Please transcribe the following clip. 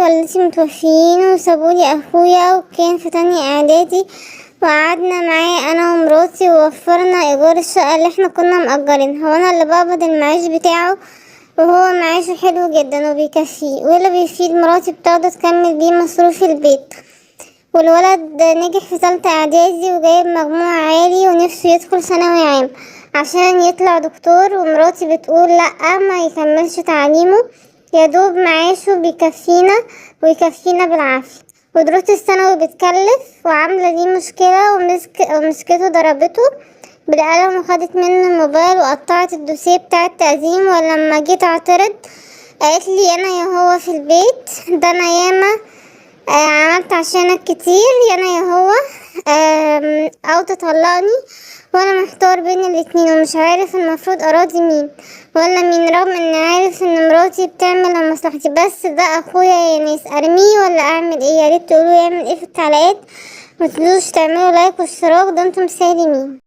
والدتي متوفيين وسابولي اخويا، وكان في تانية اعدادي، وقعدنا معاه انا ومراتي ووفرنا ايجار الشقة اللي احنا كنا مأجرينها، وانا اللي بقبض المعاش بتاعه، وهو معاشه حلو جدا وبيكفيه، واللي بيفيد مراتي بتاخده تكمل بيه مصروف البيت. والولد نجح في تالتة اعدادي وجايب مجموع عالي ونفسه يدخل ثانوي عام عشان يطلع دكتور، ومراتي بتقول لأ ما يكملش تعليمه، يا دوب معاشه بيكفينا ويكفينا بالعافية، ودروس الثانوي بتكلف وعاملة ليه مشكلة، ومسكته ضربته بالقلم وخدت منه الموبايل وقطعت الدوسيه بتاع التقديم. ولما جيت اعترض قالت لي انا يا هو في البيت ده، انا ياما عملت عشانك كتير، يا انا يا هو، او تطلقني. وانا محتار بين الاتنين ومش عارف المفروض اراضي مين ولا مين، رغم اني عارف ان مراتي بتعمل لمصلحتي، بس ده اخويا يا ناس، ارميه ولا اعمل ايه؟ يا ريت تقولوا يعمل ايه في التعليقات، متنسوش تعملوا لايك واشتراك، دمتم سالمين.